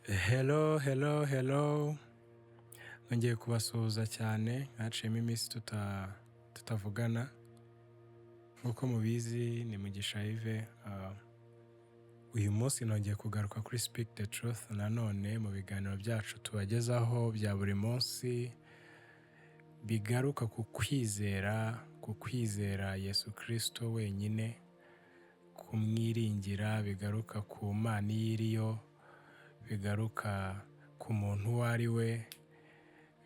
Hello, hello, hello! Nongeye kubasuhuza cyane, haciyemo iminsi tutavugana. Nk'uko mubizi, ni Mugisha Yves. Uyu munsi nongeye kugaruka kuri Speak the Truth nanone mu biganiro byacu tubagezaho bya buri munsi, bigaruka ku kwizera Yesu Kristo wenyine, kumwiringira, bigaruka ku Mana iyo iriyo, bigaruka ku muntu uwo ari we,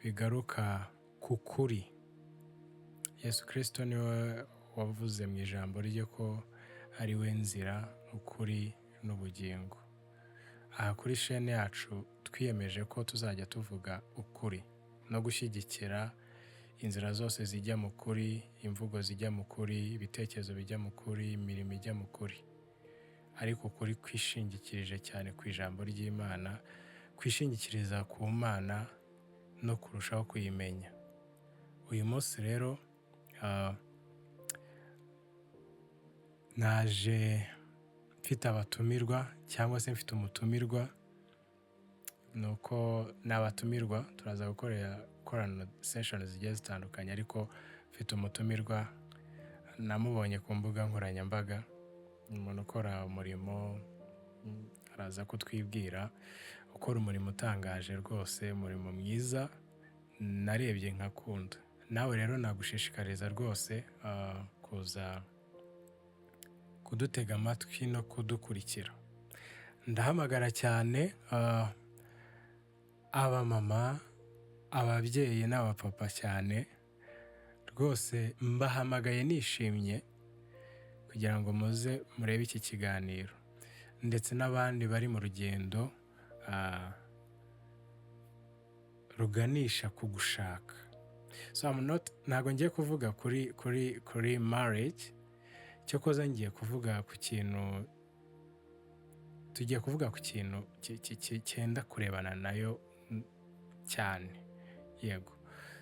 bigaruka ku kuri. Yesu Kristo niwe wavuze mu ijambo rye ko ari we nzira, ukuri n'ubugingo. Aha kuri shene yacu twiyemeje ko tuzajya tuvuga ukuri no gushyigikira inzira zose zijya mu kuri, imvugo zijya mu kuri, ibitekerezo bijya mu kuri, imirimo ijya mu kuri. Ariko ukuri kwishingikirije cyane ku ijambo ry'Imana, kwishingikiriza ku Mana no kurushaho kuyimenya. Uyu munsi rero naje mfite abatumirwa, cyangwa se mfite umutumirwa. Ni uko ni abatumirwa, turaza gukorana session zigiye zitandukanye, ariko mfite umutumirwa namubonye ku mbuga nkoranyambaga, ni umuntu ukora umurimo, araza kutwibwira, ukora umurimo utangaje rwose, umurimo mwiza narebye nkakunda. Nawe rero nagushishikariza rwose kuza kudutega amatwi no kudukurikira. Ndahamagara cyane abamama, ababyeyi n'abapapa cyane rwose, mbahamagaye nishimye kugira ngo muze murebe iki kiganiro, ndetse n'abandi bari mu rugendo ruganisha ku gushaka. So I'm not, ntabwo ngiye kuvuga kuri marriage, cyokoza ngiye kuvuga ku kintu, tugiye kuvuga ku kintu cyenda kurebana nayo cyane. Yego,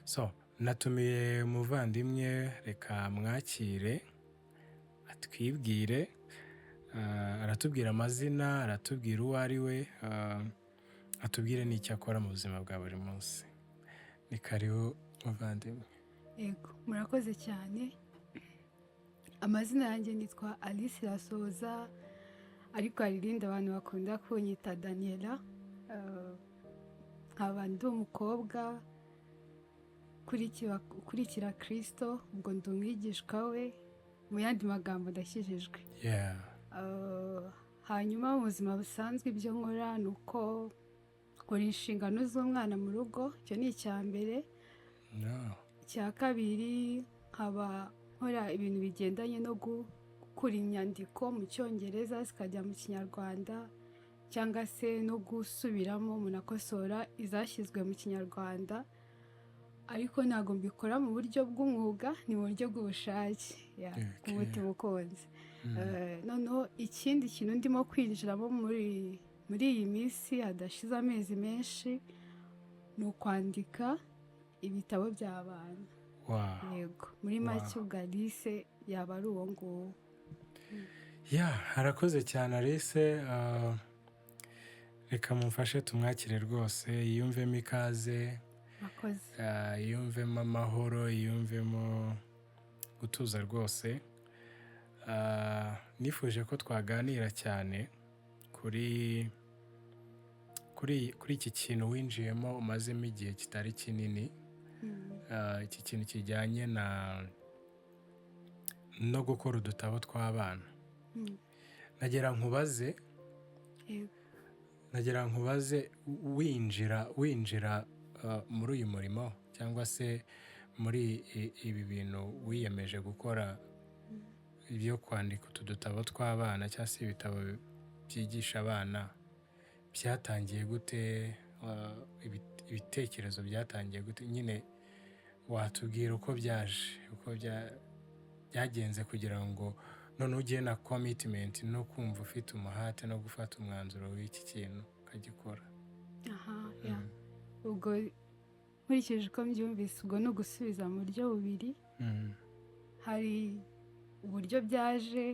so natumiye umuvandimwe, reka mwakire atwibwire. Aratubwira amazina, aratubwira uwo ari we, atubwire n'icyo akora mu buzima bwa buri munsi. Ni karibu, muvandimwe. Yego, murakoze cyane. Amazina yanjye nitwa Alice Irasoza, ariko hari irindi abantu bakunda kunyita Daniela. Nkaba ndi umukobwa ukurikira Kirisito, ubwo ndi umwigishwa we, mu yandi magambo ndakijijwe. Hanyuma mu buzima busanzwe ibyo nkora ni uko nkora inshingano z'umwana mu rugo, icyo ni icya mbere. Icya kabiri, nkaba nkora ibintu bigendanye no gukura inyandiko mu Cyongereza zikajya mu Kinyarwanda, cyangwa se no gusubiramo umuntu akosora izashyizwe mu Kinyarwanda, ariko ntabwo mbikora mu buryo bw'umwuga, ni mu buryo bw'ubushake bw'umutima ukunze. Noneho ikindi kintu ndimo kwinjiramo muri iyi minsi hadashize amezi menshi ni ukwandika ibitabo by'abana. Yego, muri make ubwo Alice yaba ari uwo nguwo. Yeah, arakoze cyane Alice. Reka mumfashe tumwakire rwose, yiyumvemo ikaze. Murakoze. Yiyumvemo amahoro, yiyumvemo gutuza rwose. Nifuje ko twaganira cyane kuri iki kintu winjiyemo umazemo igihe kitari kinini, iki kintu kijyanye na no gukora udutabo tw'abana. Nagira nkubaze, nagira nkubaze, winjira muri uyu murimo, cyangwa se muri ibi bintu wiyemeje gukora byo kwandika utu dutabo tw'abana cyangwa se ibitabo byigisha abana, byatangiye gute? Ibitekerezo byatangiye gute nyine? Watubwira uko byaje, uko byagenze, kugira ngo noneho ugire na commitment no kumva ufite umuhate no gufata umwanzuro w'iki kintu ukagikora? Aha, yeah. Ubwo nkurikije uko mbyumvise, ubwo ni ugusubiza mu buryo bubiri. Hari uburyo byaje,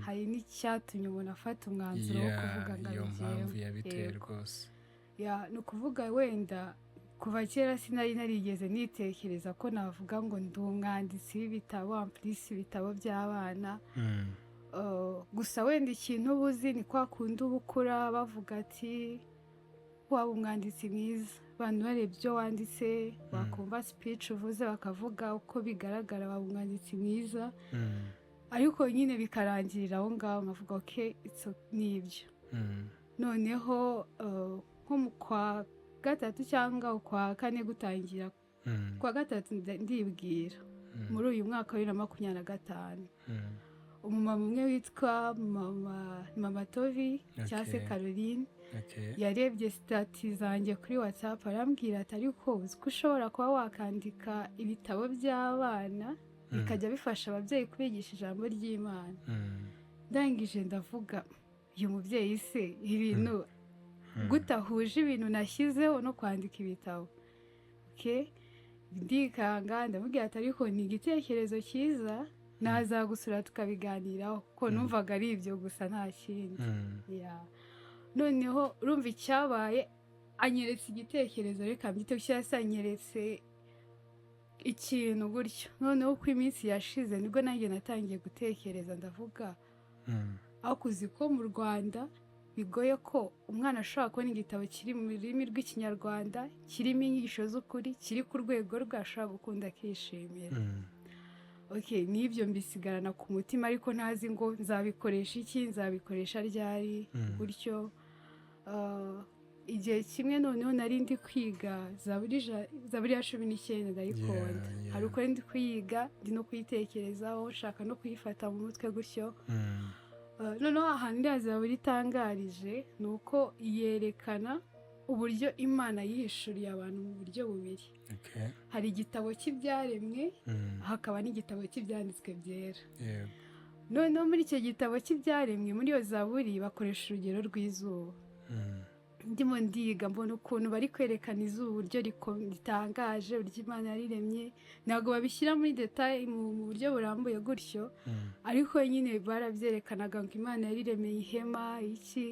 hari n'icyatumye umuntu afata umwanzuro wo kuvuga ngo iyo abigiyemo. Mpamvu yabiteye. Yego. Rwose. Ya, ni ukuvuga wenda kuva kera sinari narigeze nitekereza ko navuga ngo ndi umwanditsi w'ibitabo, en plus ibitabo by'abana. Gusa wenda ikintu uba uzi ni kwa kundi uba ukura bavuga ati waba umwanditsi mwiza, abantu barebye ibyo wanditse, bakumva speech uvuze, bakavuga uko bigaragara, waba umwanditsi mwiza. Ariko nyine bikarangirira aho ngaho, nkavuga ok, ni ibyo. Noneho nko mu kwa gatatu cyangwa ukwa kane gutangira kwa gatatu, ndibwira muri uyu mwaka wa 2025, umumama umwe witwa mama Tovi cyangwa se Caroline yarebye status zanjye kuri WhatsApp, arambwira ati: "Ariko uzi ko ushobora kuba wakandika ibitabo by'abana bikajya bifasha ababyeyi kubigisha ijambo ry'Imana?" Ndangije ndavuga: "Uyu mubyeyi se ibintu gute ahuje ibintu nashyizeho no kwandika ibitabo?" Okay. Ndikanga, ndamubwira ati: "Ariko ni igitekerezo cyiza, nazagusura tukabiganiraho," ko numvaga ari ibyo gusa, nta kindi. Yeah. Noneho urumva icyabaye, anyeretse igitekerezo, reka mbyite, cyangwa se anyeretse ikintu gutyo. Noneho uko iminsi yashize nibwo nanjye natangiye gutekereza, ndavuga ariko uzi ko mu Rwanda bigoye ko umwana ashobora kubona igitabo kiri mu rurimi rw'Ikinyarwanda, kirimo inyigisho z'ukuri, kiri ku rwego rwe, ashobora gukunda akishimira? Okay, n'ibyo mbisigarana ku mutima, ariko ntazi ngo nzabikoresha iki, nzabikoresha ryari. Gutyo igihe kimwe noneho nari ndi kwiga Zaburi ya 19, ndayikunda. Hari uko ndi kuyiga, ndi no kuyitekerezaho, nshaka no kuyifata mu mutwe gutyo. Noneho ahantu iriya zaburi itangarije ni uko yerekana uburyo Imana yihishuriye abantu mu buryo bubiri. Hari igitabo cy'ibyaremwe, hakaba n'igitabo cy'ibyanditswe byera. Noneho muri icyo gitabo cy'ibyaremwe, muri iyo zaburi, bakoresha urugero rw'izuba. Ndimo ndiga, mbona ukuntu bari kwerekana izuba, uburyo ritangaje, uburyo Imana yariremye. Ntabwo babishyira muri détail, mu buryo burambuye gutyo, ariko nyine barabyerekanaga ngo Imana yariremeye ihema iki.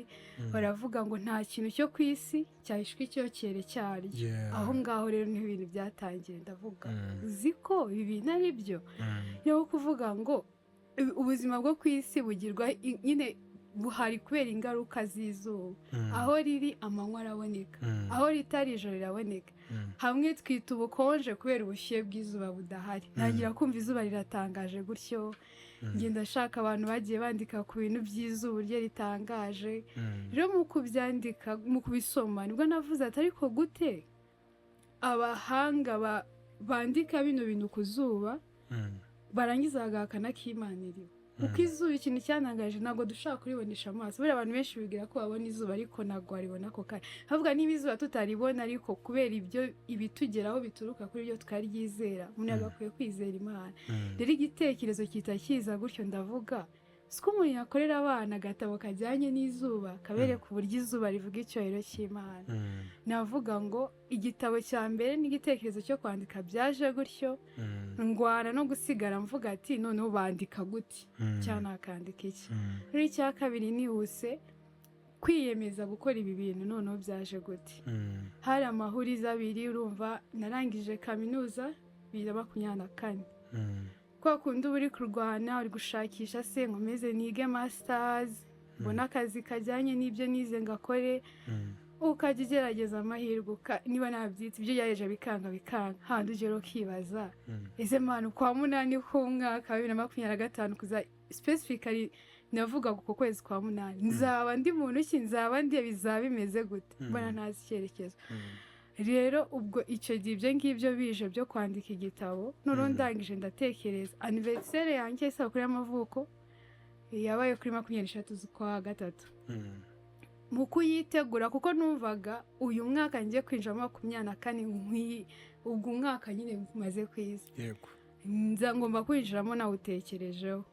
Baravuga ngo nta kintu cyo ku isi cyahishwa icyokere cyaryo. Aho ngaho rero niho ibintu byatangiye, ndavuga: "Uzi ko ibi bintu ari byo?" Niyo kuvuga ngo ubuzima bwo ku isi bugirwa nyine buhari kubera ingaruka z'izuba. Aho riri amanywa araboneka, aho ritari ijoro riraboneka. Hamwe twita ubukonje kubera ubushyuhe bw'izuba budahari. Ntangira kumva izuba riratangaje gutyo. Ngenda ashaka abantu bagiye bandika ku bintu by'izuba, uburyo ritangaje. Rero mu kubyandika, mu kubisoma, nibwo navuze ati: "Ariko gute abahanga bandika bino bintu ku zuba, barangiza bagahakana ko Imana iriho?" Kuko izuba, ikintu cyantangaje, ntabwo dushobora kuribonesha amaso. Buriya abantu benshi bibwira ko babona izuba, ariko ntabwo waribona ako kanya. Havuga niba izuba tutaribona, ariko kubera ibyo ibitugeraho bituruka kuri byo tukaryizera, umuntu yagakwiye kwizera Imana. Rero igitekerezo kita kiza gutyo, ndavuga: siko umuntu yakorera abana agatabo kajyanye n'izuba, kabereka uburyo izuba rivuga icyubahiro cy'Imana? Navuga ngo igitabo cya mbere n'igitekerezo cyo kwandika byaje gutyo. Ndwana no gusigara mvuga ati: "Noneho bandika gute cyangwa nakandika iki?" Rero icya kabiri nihuse, kwiyemeza gukora ibi bintu noneho byaje gute? Hari amahurizo abiri. Urumva narangije kaminuza 2024. Kwa kundi uba uri kurwana, uri gushakisha se nkomeze nige masters, mbone akazi kajyanye n'ibyo nize ngakore, ukajya ugerageza amahirwe, niba nabyita ibyo ugerageje bikanga bikanga, handi ugera ukibaza: "Ese Mana, ukwa munani k'umwaka wa 2025 kuza, specifically navuga ku kwezi kwa munani, nzaba ndi muntu ki? Nzaba ndi, bizaba bimeze gute?" Mbona ntazi icyerekezo. Rero ubwo icyo gihe ibyo ngibyo bije byo kwandika igitabo. Noneho ndangije ndatekereza anniversaire yanjye, isabukuru y'amavuko yabaye kuri 23 z'ukwa gatatu. Mu kuyitegura, kuko numvaga uyu mwaka ngiye kwinjiramo 24, ubwo umwaka nyine maze ku isi, nza ngomba kwinjiramo nawutekerejeho.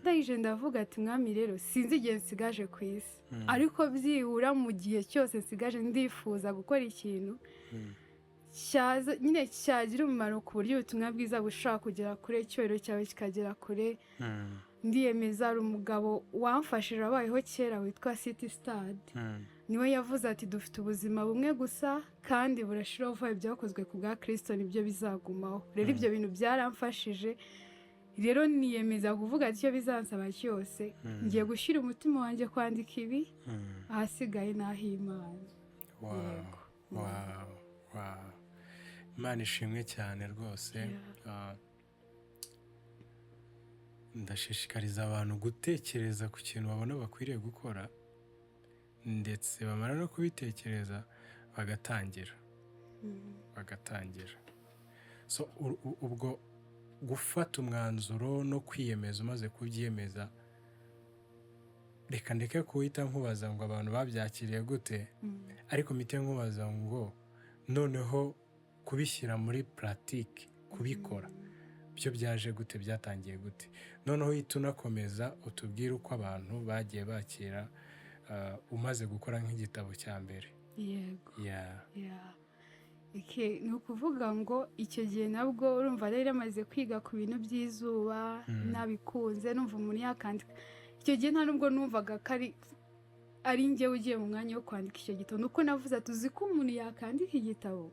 Ndangije ndavuga ati: "Mwami, rero sinzi igihe nsigaje ku isi, ariko byibura mu gihe cyose nsigaje ndifuza gukora ikintu cyaza nyine cyagira umumaro, ku buryo ubutumwa bwiza bushobora kugera kure, icyubahiro cyawe kikagera kure." Ndiyemeza. Hari umugabo wamfashije wabayeho kera witwa C.T. Studd. Niwe yavuze ati: "Dufite ubuzima bumwe gusa kandi burashiraho vuba, ibyakozwe ku bwa Kirisito nibyo bizagumaho." Rero ibyo bintu byaramfashije. Rero niyemeza kuvuga ati: "Icyo bizansaba cyose, ngiye gushyira umutima wanjye kwandika ibi, ahasigaye ni ah'Imana." Yego. Wow, Imana ishimwe cyane rwose. Ah, ndashishikariza abantu gutekereza ku kintu babona bakwiriye gukora, ndetse bamara no kubitekereza bagatangira, bagatangira. So ubwo gufata umwanzuro no kwiyemeza, umaze kubyiyemeza, reka ndeke kuhita nkubaza ngo abantu babyakiriye gute, ariko mpite nkubaza ngo noneho kubishyira muri pratique, kubikora byo byaje gute, byatangiye gute? Noneho uhita unakomeza utubwire uko abantu bagiye bakira umaze gukora nk'igitabo cya mbere. Yego. Yeah. Yeah. Okay, ni ukuvuga ngo icyo gihe nabwo urumva rero amaze kwiga ku bintu by'izuba, nabikunze, numva umuntu yakandika. Icyo gihe nta nubwo numvaga ko ari njyewe ugiye mu mwanya wo kwandika icyo gitabo. Nuko navuze ati: "Uzi ko umuntu yakandika igitabo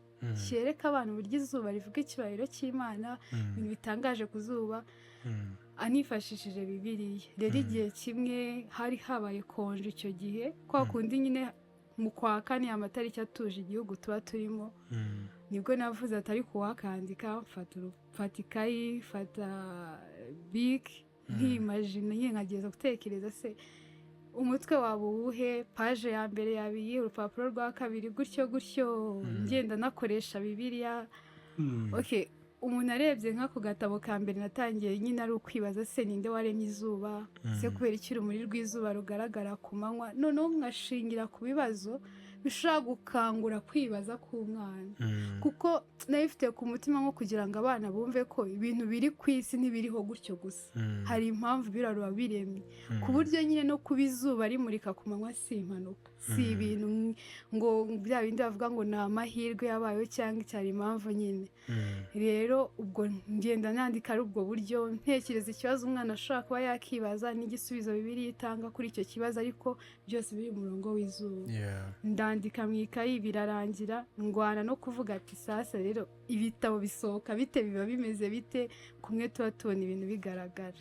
cyereka abantu uburyo izuba rivuga icyubahiro cy'Imana, ibintu bitangaje ku zuba, anifashishije Bibiliya?" Rero igihe kimwe hari habaye congé. Icyo gihe kwa kundi nyine mu kwa kane, amatariki atuje igihugu tuba turimo, nibwo navuze ati: "Ariko uwakandika?" Mfata ikayi, mfata bike, nkimajina nyine, nkageza gutekereza: se umutwe waba uwuhe, page ya mbere yaba iyi, urupapuro rwa kabiri, gutyo gutyo, ngenda nakoresha Bibiliya. Okay, umuntu arebye nk'ako gatabo ka mbere natangiye nyine ari ukwibaza: se ninde waremye izuba? Se kubera iki urumuri rw'izuba rugaragara ku manywa? Noneho nkashingira ku bibazo bishobora gukangura kwibaza k'umwana, kuko nabifite ku mutima nko kugira ngo abana bumve ko ibintu biri ku isi ntibiriho gutyo gusa, hari impamvu biriya biremye, ku buryo nyine no kuba izuba rimurika ku manywa si impanuka, si ibintu ngo bya bindi bavuga ngo ni amahirwe yabayeho cyangwa icyari impamvu nyine. Rero ubwo ngenda nandika ari ubwo buryo ntekereza ikibazo umwana ashobora kuba yakibaza n'igisubizo Bibiliya itanga kuri icyo kibazo, ariko byose biri mu murongo w'izuba. Ndandika mu ikayi, birarangira. Ndwana no kuvuga ati: "Sasa rero ibitabo bisohoka bite, biba bimeze bite, kumwe tuba tubona ibintu bigaragara?"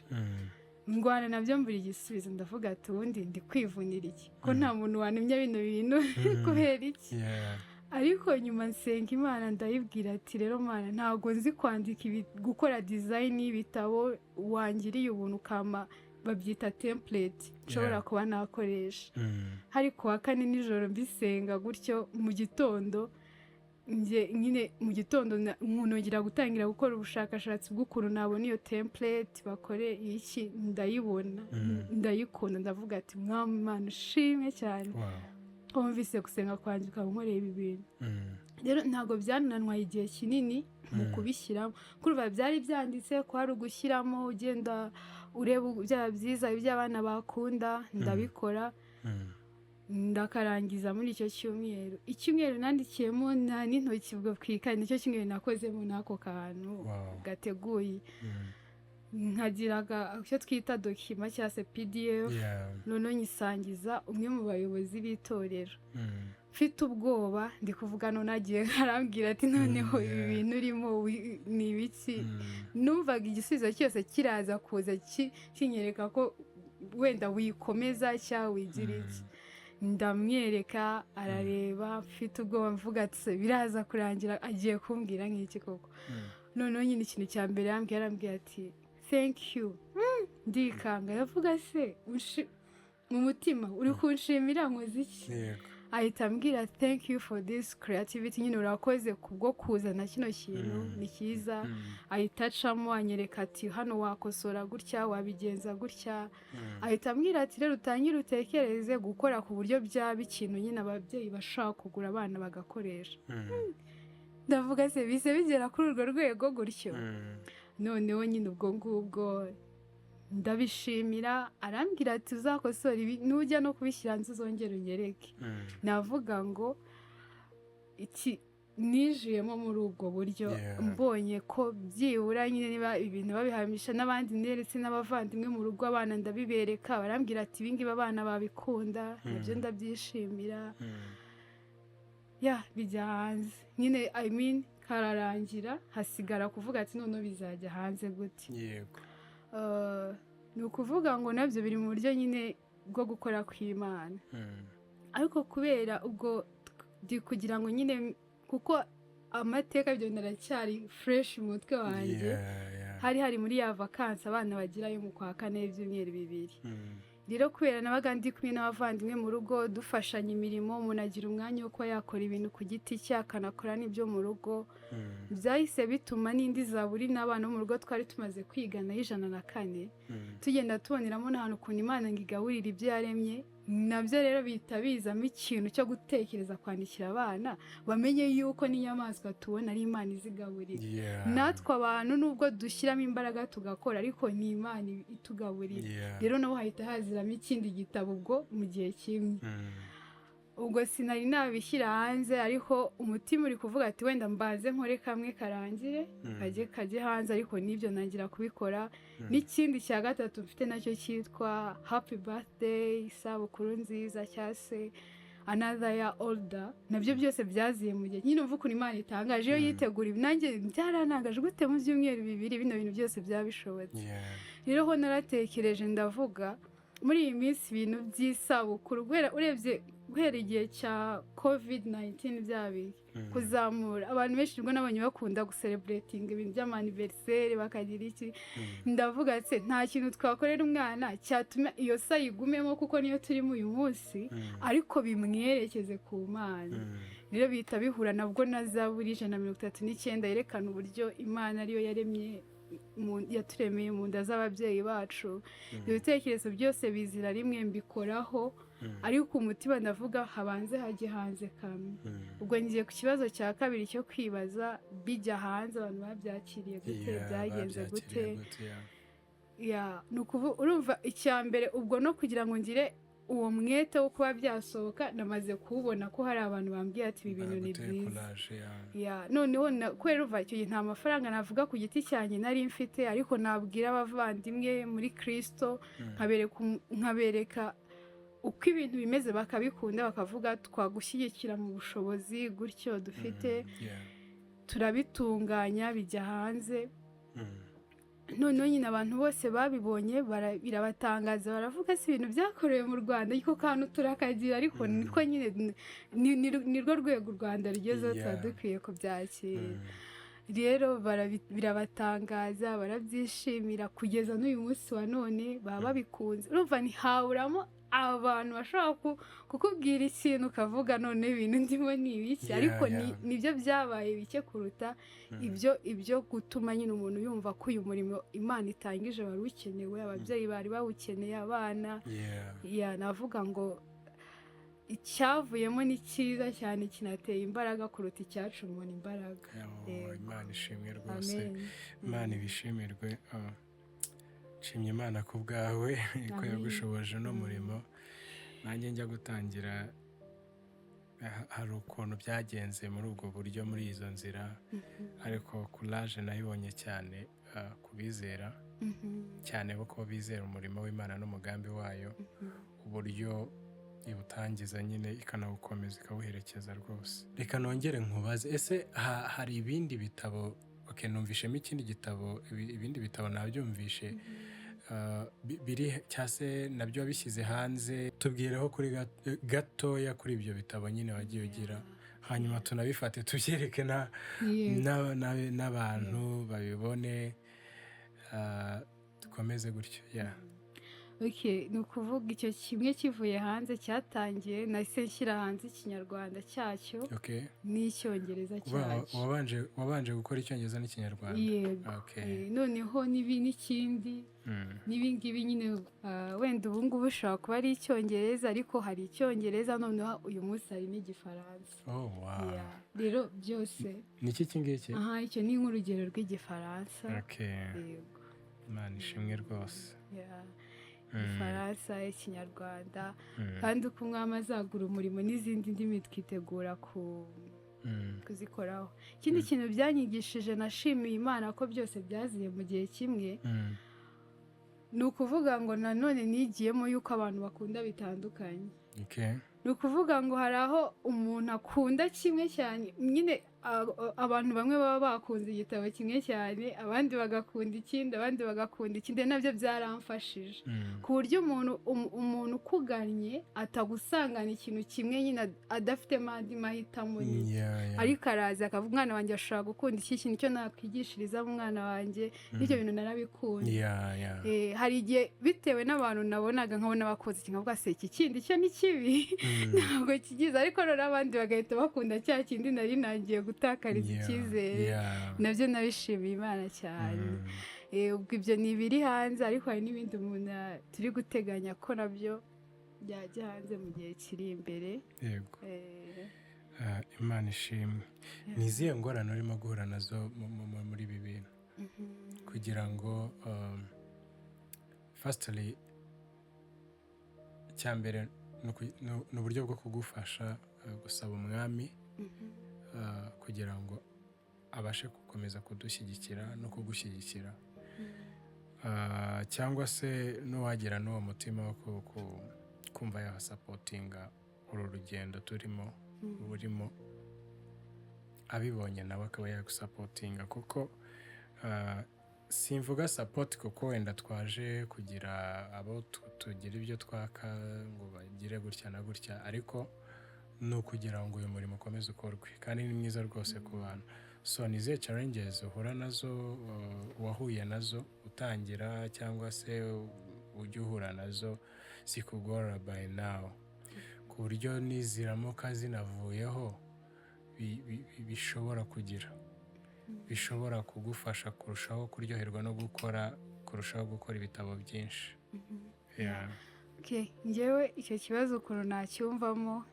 Ndwana nabyo, mbura igisubizo. Ndavuga ati: "Ubundi ndi kwivunira iki, ko nta muntu wantumye bino bintu, kubera iki?" Ariko nyuma nsenga Imana, ndayibwira ati: "Rero Mana, ntabwo nzi kwandika ibi, gukora design y'ibitabo, wangiriye ubuntu ukama babyita template nshobora kuba nakoresha?" Hari ku wa kane nijoro mbisenga gutyo. Mu gitondo njye nyine mu gitondo nongera gutangira gukora ubushakashatsi bw'ukuntu nabona iyo template bakore iki. Ndayibona, ndayikunda. Ndavuga ati: "Mwami Imana, ushimwe cyane ko wumvise gusenga kwanjye, ukaba unkoreye ibi bintu." Rero ntabwo byananwaye igihe kinini mu kubishyiramo. Kurumva byari byanditse, ko hari ugushyiramo, ugenda ureba byaba byiza, ibyo abana bakunda. Ndabikora, ndakarangiza muri icyo cyumweru. Icyumweru nandikiyemo n'intoki ubwo ku ikayi, nicyo cyumweru nakozemo n'ako kantu gateguye. Nkagira icyo twita document cyangwa se PDF. Noneho nyisangiza umwe mu bayobozi b'itorero, mfite ubwoba, ndi kuvuga none agiye arambwira ati: "Noneho ibi bintu urimo ni ibiki?" Numvaga igisubizo cyose kiraza kuza kinyereka ko wenda wikomeza cyangwa wigira iki. Ndamwereka, arareba. Mfite ubwoba, mvuga ati: "Se biraza kurangira agiye kumbwira nk'iki koko?" Noneho nyine ikintu cya mbere yambwiye, arambwira ati: "Thank you." Ndikanga, yavuga se mu mutima: "Uri kunshimira nkoze iki?" Ahita ambwira: "Thank you for this creativity." Nyine urakoze kubwo kuzana kino kintu, ni cyiza. Ahita acamo anyereka ati: "Hano wakosora gutya, wabigenza gutya." Ahita ambwira ati: "Rero utangire utekereze gukora ku buryo byaba ikintu nyine ababyeyi bashobora kugura, abana bagakoresha." Ndavuga: "Se bise bigera kuri urwo rwego gutyo?" Noneho nyine ubwo ngubwo ndabishimira. Arambwira ati: "Uzakosora ibi, nujya no kubishyira hanze uzongere unyereke." Navuga ngo iki Nijiyemo muri ubwo buryo, mbonye ko byibura nyine niba ibintu babihamisha n'abandi, neretse n'abavandimwe mu rugo, abana ndabibereka, barambwira ati: "Ibingibi abana babikunda." Nabyo ndabyishimira. Ya, bijya hanze nyine, I mean, kararangira, hasigara kuvuga ati: "Noneho bizajya hanze gute?" Ni ukuvuga ngo nabyo biri mu buryo nyine bwo gukora kw'Imana, ariko kubera ubwo ndi kugira ngo nyine, kuko amateka ibyo bintu aracyari fresh mu mutwe wanjye. Hari muri ya vakansi abana bagirayo mu kwa kane y'ibyumweru 2. Rero kubera nabaga ndi kumwe n'abavandimwe mu rugo, dufashanya imirimo, umuntu agira umwanya wo kuba yakora ibintu ku giti cye, akanakora n'ibyo mu rugo. Byahise bituma n'indi zaburi n'abana bo mu rugo twari tumaze kwigana y'104, tugenda tuboneramo n'ahantu ukuntu Imana ngo igaburira ibyo yaremye. Nabyo rero bihita bizamo ikintu cyo gutekereza kwandikira abana, bamenye yuko n'inyamaswa tubona ari Imana izigaburira. Natwe abantu, nubwo dushyiramo imbaraga tugakora, ariko ni Imana itugaburira. Rero nabo hahita haziramo ikindi gitabo ubwo mu gihe kimwe. Ubwo sinari nabishyira hanze, ariko umutima uri kuvuga ati: "Wenda mbaze nkore kamwe karangire, kajye hanze." Ariko n'ibyo ntangira kubikora. N'ikindi cya gatatu mfite nacyo cyitwa "Happy Birthday", isabukuru nziza, cyangwa se "Another Year Older", nabyo byose byaziye mu gihe nyine. Umva ukuntu Imana itangaje iyo yitegura ibi, nanjye byarantangaje, gute mu byumweru 2 bino bintu byose byaba bishobotse? Rero ho naratekereje, ndavuga muri iyi minsi ibintu by'isabukuru, guhera urebye guhera igihe cya COVID 19 bya bihe kuzamura, abantu benshi nibwo nabonye bakunda gucelebratinga ibintu by'ama anniversaire, bakagira iki. Ndavuga ati: "Nta kintu twakorera umwana cyatuma iyo sa yigumemo, kuko niyo turimo uyu munsi, ariko bimwerekeze ku Mana." Rero bihita bihura nabwo na Zaburi 139, yerekana uburyo Imana ariyo yaremye yaturemeye mu nda z'ababyeyi bacu. Ibyo bitekerezo byose bizira rimwe, mbikoraho, ariko umutima ndavuga habanze hajye hanze kamwe. Ubwo ngiye ku kibazo cya kabiri cyo kwibaza: bijya hanze abantu babyakiriye gute? Byagenze gute? Babyakiriye gute, yeah. Ya, ni ukuvuga urumva icya mbere ubwo no kugira ngo ngire uwo mwete wo kuba byasohoka, namaze kuwubona ko hari abantu bambwiye ati: "Ibi bintu ni Baguteye byiza." courage, yeah. Ya, noneho kubera urumva icyo gihe nta mafaranga navuga ku giti cyanjye nari mfite, ariko nabwira abavandimwe muri Kirisito, nkabereka uko ibintu bimeze, bakabikunda, bakavuga: "Twagushyigikira mu bushobozi gutyo dufite." Turabitunganya, bijya hanze. Noneho nyine abantu bose babibonye birabatangaza, baravuga: "Si ibintu byakorewe mu Rwanda?" Ariko kantu turakagira, ariko niko nyine ni rwo rwego u Rwanda rugezeho, tuba dukwiye kubyakira. Rero birabatangaza, barabyishimira, kugeza n'uyu munsi wa none baba babikunze. Urumva ntihaburamo abantu bashobora kukubwira ikintu ukavuga: "None ibintu ndimo ni ibiki?" Ariko nibyo byabaye bike kuruta ibyo gutuma nyine umuntu yumva ko uyu murimo Imana itangije wari ukenewe, ababyeyi bari bawukeneye, abana. Ya, navuga ngo icyavuyemo ni cyiza cyane, kinateye imbaraga kuruta icyaca umuntu imbaraga. Oh, Yego. Imana ishimwe rwose. Amen. Imana ibishimirwe. Ah, nshimye Imana ku bwawe ko Amen. yagushoboje uno murimo. Nanjye njya gutangira, hari ukuntu byagenze muri ubwo buryo, muri izo nzira, ariko courage nayibonye cyane ku bizera, cyane kuko bizera umurimo w'Imana n'umugambi wayo, uburyo iwutangiza nyine ikanawukomeza, ikawuherekeza rwose. Reka nongere nkubaze: ese hari ibindi bitabo? Okay, numvishemo ikindi gitabo, ibindi bitabo nabyumvishe, biri cyangwa se nabyo wabishyize hanze? Tubwireho kuri gatoya kuri ibyo bitabo nyine wagiye ugira, hanyuma tunabifate tubyereke n'abantu babibone, dukomeze gutyo, yeah. Okay, ni ukuvuga icyo kimwe kivuye hanze cyatangiye, nahise nshyira hanze Ikinyarwanda cyacyo n'Icyongereza cyacyo. Wabanje gukora Icyongereza n'Ikinyarwanda? Yego. Noneho n'ikindi, n'ibingibi nyine, wenda ubu ngubu ushobora kuba ari Icyongereza, ariko hari Icyongereza, noneho uyu munsi hari n'Igifaransa. Oh, wow. Yeah. Rero byose Ni iki ngiki? Aha, icyo ni nk'urugero rw'Igifaransa. Yego. Imana ishimwe rwose. Yeah. Igifaransa, Ikinyarwanda, kandi uko Umwami azagura umurimo n'izindi ndimi twitegura ku Kuzikoraho. Ikindi kintu byanyigishije, nashimiye Imana ko byose byaziye mu gihe kimwe, ni ukuvuga ngo nanone nigiyemo yuko abantu bakunda bitandukanye. Ni ukuvuga ngo hari aho umuntu akunda kimwe cyane nyine, abantu bamwe baba bakunze igitabo kimwe cyane, abandi bagakunda ikindi, abandi bagakunda ikindi. Nabyo byaramfashije ku buryo umuntu ukugannye atagusangana ikintu kimwe nyine adafitemo andi mahitamo nyine. Ariko araza akavuga: "Umwana wanjye ashobora gukunda iki kintu, icyo nakwigishiriza umwana wanjye." N'ibyo bintu narabikunze. Hari igihe bitewe n'abantu nabonaga, nkabona bakoze iki, nkavuga: "Se iki kindi cyo ni kibi?" Ntabwo kigize. Ariko noneho abandi bagahita bakunda cya kindi nari nangiye gutakariza icyizere. Nabyo nabishimiye Imana cyane. Ubwo ibyo ni ibiri hanze, ariko hari n'ibindi umuntu turi guteganya ko nabyo byajya hanze mu gihe kiri imbere. Yego. Ah, Imana ishimwe. Ni izihe ngorane urimo guhura nazo muri ibi bintu kugira ngo firstly, icya mbere ni uburyo bwo kugufasha gusaba Umwami kugira ngo abashe gukomeza kudushyigikira no kugushyigikira, cyangwa se n'uwagira n'uwo mutima wo kumva yasupportinga uru rugendo turimo, burimo abibonye nawe akaba yagusupportinga, kuko simvuga support kuko wenda twaje kugira abo tugira ibyo twaka ngo bagire gutya na gutya, ariko ni ukugira ngo uyu murimo ukomeze ukorwe kandi ni mwiza rwose ku bantu. So ni izihe challenges uhura nazo, wahuye nazo utangira, cyangwa se ujya uhura nazo zikugora by now, ku buryo niziramuka zinavuyeho bishobora kugira, bishobora kugufasha kurushaho kuryoherwa no gukora, kurushaho gukora ibitabo byinshi? Yeah. Okay, njyewe icyo kibazo ukuntu nacyumvamo,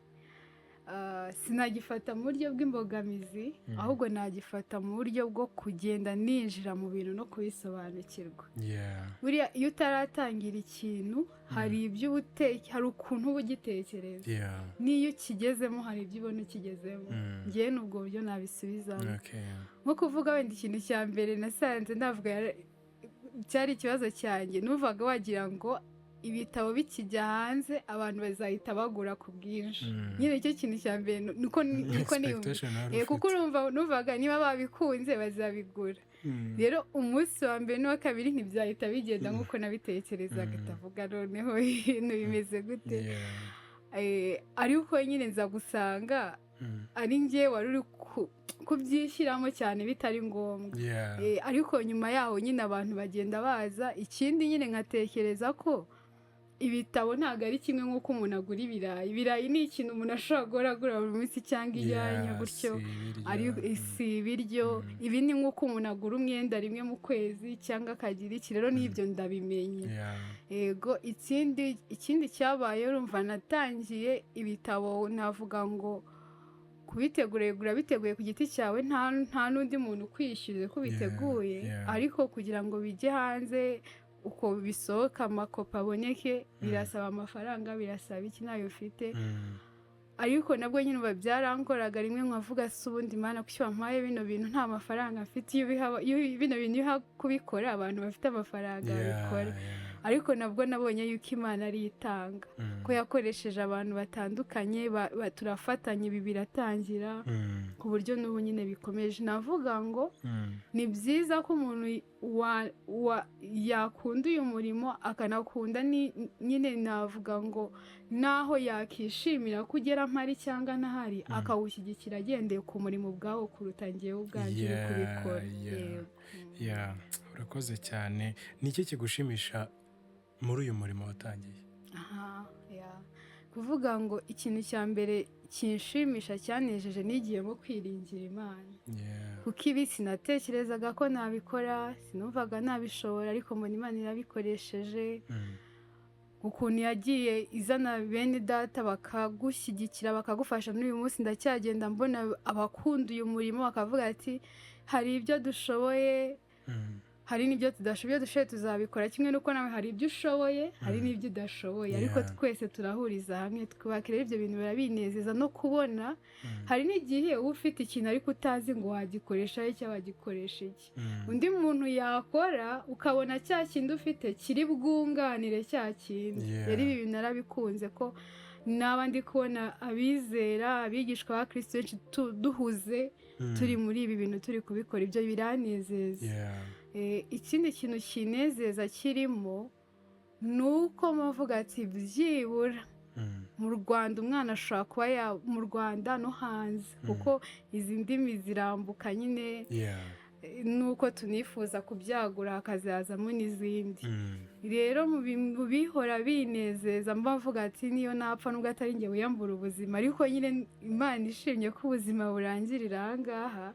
sinagifata mu buryo bw'imbogamizi, ahubwo nagifata mu buryo bwo kugenda ninjira mu bintu no kubisobanukirwa. Buriya iyo utaratangira ikintu, hari ibyo uba hari ukuntu uba ugitekereza. N'iyo ukigezemo, hari ibyo ubona ukigezemo. Njyewe ni ubwo buryo nabisubizamo. Nko kuvuga wenda ikintu cya mbere nasanze navuga cyari ikibazo cyanjye, numvaga wagira ngo ibitabo bikijya hanze abantu bazahita bagura ku bwinshi. Nyine icyo kintu cya mbere niko niyumva. Expectation wari Kuko ufite. urumva numvaga niba babikunze bazabigura. Rero umunsi wa mbere n'uwa kabiri ntibyahita bigenda nk'uko nabitekerezaga. Ndavuga: "Noneho ibintu bimeze gute?" Ariko nyine nza gusanga ari njye wari uri kubyishyiramo cyane bitari ngombwa. Ariko nyuma yaho nyine abantu bagenda baza. Ikindi nyine nkatekereza ko ibitabo ntabwo ari kimwe nk'uko umuntu agura ibirayi. Ibirayi ni ikintu umuntu ashobora guhora agura buri munsi, cyangwa inyanya gutyo. Si ibiryo. Ari si ibiryo. Ibi ni nk'uko umuntu agura umwenda rimwe mu kwezi cyangwa akagira iki. Rero n'ibyo ndabimenye. Yego, ikindi cyabaye, urumva natangiye ibitabo, navuga ngo kubitegura, yego urabiteguye ku giti cyawe, nta n'undi muntu ukwishyuye ko ubiteguye, ariko kugira ngo bijye hanze, uko bisohoka, amakopi aboneke, birasaba amafaranga, birasaba iki, nayo ufite. Ariko nabwo nyine uba byarangoraga, rimwe nkavuga: "Se ubundi Mana, kuki wampaye bino bintu nta mafaranga mfite? Iyo bino bintu iyo uha kubikora abantu bafite amafaranga babikora." Ariko nabwo nabonye yuko Imana ariyo itanga, ko yakoresheje abantu batandukanye, turafatanya, ibi biratangira, ku buryo n'ubu nyine bikomeje. Navuga ngo ni byiza ko umuntu yakunda uyu murimo, akanakunda nyine navuga ngo naho yakishimira ko ugera mpari cyangwa ntahari, akawushyigikira agendeye ku murimo ubwawo kuruta njyewe ubwanjye uri kubikora. Yego. Yeah, urakoze cyane. Ni iki kigushimisha muri uyu murimo watangiye? Aha, yeah. Kuvuga ngo ikintu cya mbere kinshimisha, cyanejeje, nigiyemo kwiringira Imana. Kuko ibi sinatekerezaga ko nabikora, sinumvaga nabishobora, ariko mbona Imana irabikoresheje. Ukuntu yagiye izana bene data bakagushyigikira, bakagufasha, n'uyu munsi ndacyagenda mbona abakunda uyu murimo bakavuga ati: "Hari ibyo dushoboye." Hari n'ibyo tudashoboye. Ibyo dushoboye tuzabikora, kimwe n'uko nawe hari ibyo ushoboye, hari n'ibyo udashoboye, ariko twese turahuriza hamwe twubaka. Rero ibyo bintu birabinezeza no kubona hari n'igihe uba ufite ikintu ariko utazi ngo wagikoresha cyangwa wagikoresha iki. Undi muntu yakora, ukabona cya kindi ufite kiri bwunganire cya kindi. Rero ibi bintu narabikunze, ko naba ndi kubona abizera, abigishwa ba Kristo benshi duhuze, turi muri ibi bintu, turi kubikora, ibyo biranezeza. Ikindi kintu kinezeza kirimo ni uko muvuga ati byibura mu Rwanda umwana ashobora kuba ya mu Rwanda no hanze, kuko izi ndimi zirambuka nyine, nuko tunifuza kubyagura hakazazamo n'izindi. Rero mu bihora binezeza, mba mvuga ati niyo napfa, nubwo atari njye wiyambura ubuzima, ariko nyine Imana ishimye ko ubuzima burangirira aha ngaha,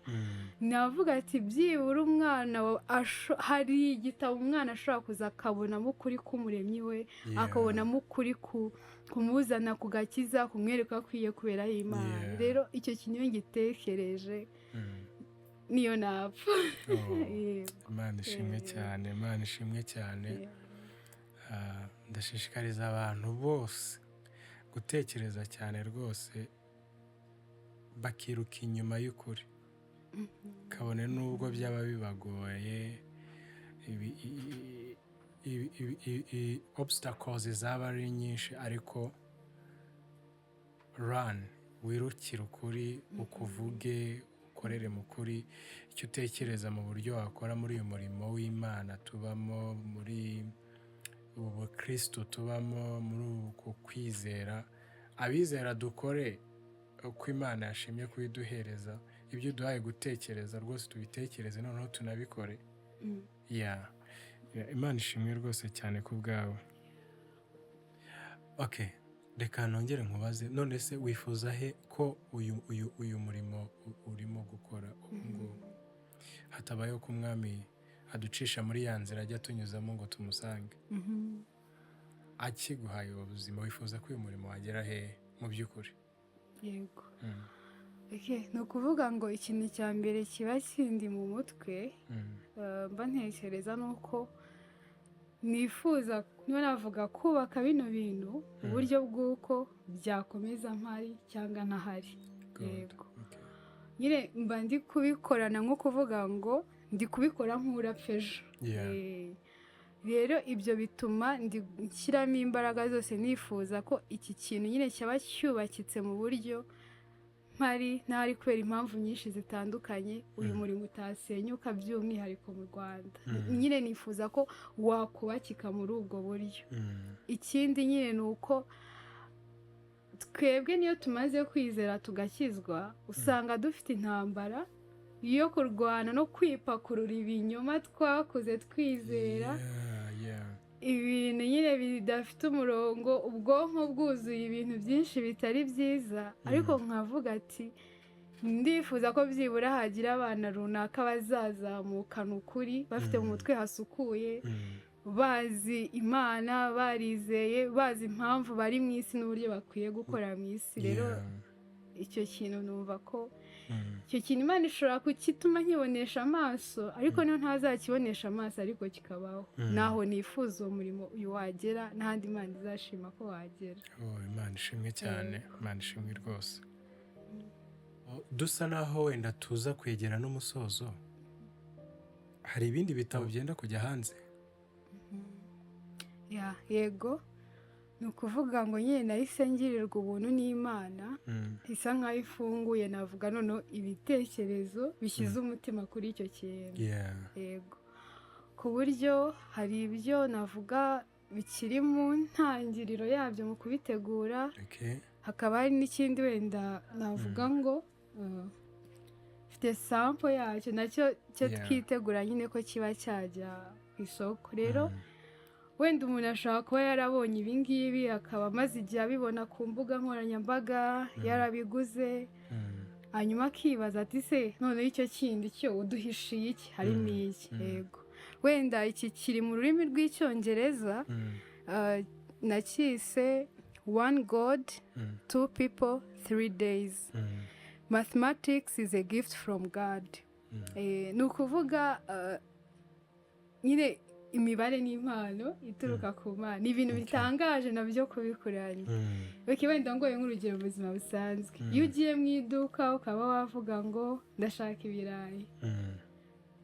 navuga ati byibura umwana hari igitabo umwana ashobora kuza akabonamo ukuri k'umuremyi we, akabonamo ukuri kumuzana ku gakiza, kumwereka ko akwiye kuberaho Imana. Rero icyo kintu iyo ngitekereje, niyo napfa. Oh. Yego. Imana ishimwe cyane, Imana ishimwe cyane. Ndashishikariza abantu bose gutekereza cyane rwose, bakiruka inyuma y'ukuri, kabone n'ubwo byaba bibagoye, obstacles zaba ari nyinshi, ariko run, wirukire ukuri, ukuvuge, ukorere mu kuri. Icyo utekereza mu buryo wakora muri uyu murimo w'Imana tubamo, muri ubu bukristo tubamo, muri uku kwizera, abizera dukore uko Imana yashimye kubiduhereza. Ibyo uduhaye gutekereza rwose tubitekereze, noneho tunabikore. Yeah. Imana ishimwe rwose cyane ku bwawe. Okay, reka nongere nkubaze: none se wifuza he ko uyu murimo urimo gukora ubu ngubu, hatabayeho ko Umwami aducisha muri ya nzira ajya tunyuzamo ngo tumusange, akiguhaye ubu buzima, wifuza ko uyu murimo wagera hehe mu by'ukuri? Yego. Okay, ni ukuvuga ngo ikintu cya mbere kiba kindi mu mutwe, mba ntekereza, ni uko nifuza, niba navuga, kubaka bino bintu mu buryo bw'uko byakomeza mpari cyangwa ntahari. Good. Yego. Nyine mba ndi kubikorana nko kuvuga ngo ndi kubikora nk'urapfa ejo. Rero ibyo bituma ndi nshyiramo imbaraga zose, nifuza ko iki kintu nyine cyaba cyubakitse mu buryo mpari ntari, kubera impamvu nyinshi zitandukanye, uyu murimo utasenyuka, by'umwihariko mu Rwanda. Nyine nifuza ko wakubakika muri ubwo buryo. Ikindi nyine ni uko twebwe niyo tumaze kwizera tugakizwa, usanga dufite intambara yo kurwana no kwipakurura ibinyoma twakuze twizera, ibintu nyine bidafite umurongo, ubwonko bwuzuye ibintu byinshi bitari byiza. Ariko nkavuga ati ndifuza ko byibura hagira abana runaka bazazamukana ukuri, bafite mu mutwe hasukuye, bazi Imana, barizeye, bazi impamvu bari mu isi n'uburyo bakwiye gukora mu isi. Rero icyo kintu numva ko icyo kintu Imana ishobora kukituma nkibonesha amaso, ariko niyo ntazakibonesha amaso, ariko kikabaho. Naho nifuza uwo murimo uyu wagera, n'ahandi Imana izashima ko wagera. Oh, Imana ishimwe cyane, Imana ishimwe rwose. Oh, dusa naho wenda tuza kwegera n'umusozo, hari ibindi bitabo byenda kujya hanze? Yeah, yego, ni ukuvuga ngo nyine nahise ngirirwa ubuntu n'Imana, isa nkaho ifunguye, navuga noneho ibitekerezo bishyize umutima kuri icyo kintu. Yego, ku buryo hari ibyo navuga bikiri mu ntangiriro yabyo mu kubitegura, hakaba hari n'ikindi wenda navuga ngo mfite sample yacyo nacyo cyo twitegura nyine ko kiba cyajya ku isoko. Rero wenda umuntu ashobora kuba yarabonye ibi ngibi, akaba amaze igihe abibona ku mbuga nkoranyambaga, yarabiguze, hanyuma akibaza ati: "Se noneho icyo kindi cyo uduhishiye iki? Harimo iki?" Yego, wenda iki kiri mu rurimi rw'Icyongereza, nacyise "One God, Two People, 3 Days. Mathematics is a Gift from God." Ni ukuvuga Nyine imibare ni impano ituruka ku Mana, ni ibintu bitangaje nabyo kubikuranya. Okay, wenda ngoye nk'urugero mu buzima busanzwe, iyo ugiye mu iduka ukaba wavuga ngo ndashaka ibirayi,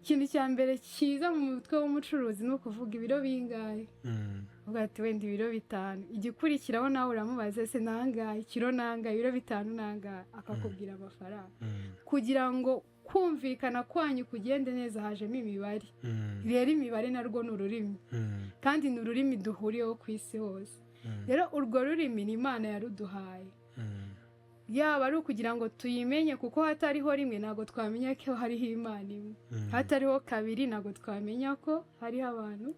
ikintu cya mbere cyiza mu mutwe w'umucuruzi ni ukuvuga ibiro bingahe? Uvuga ati wenda ibiro 5. Igikurikiraho nawe uramubaza: ese nangahe ikiro, nangahe ibiro 5, nangahe? Akakubwira amafaranga. Kugira ngo kumvikana kwanyu kugende neza hajemo imibare. Rero imibare narwo ni ururimi, kandi ni ururimi duhuriyeho ku isi hose. Rero urwo rurimi ni Imana yaruduhaye, yaba ari ukugira ngo tuyimenye, kuko hatariho rimwe ntabwo twamenya ko hariho Imana imwe, hatariho kabiri ntabwo twamenya ko hariho abantu.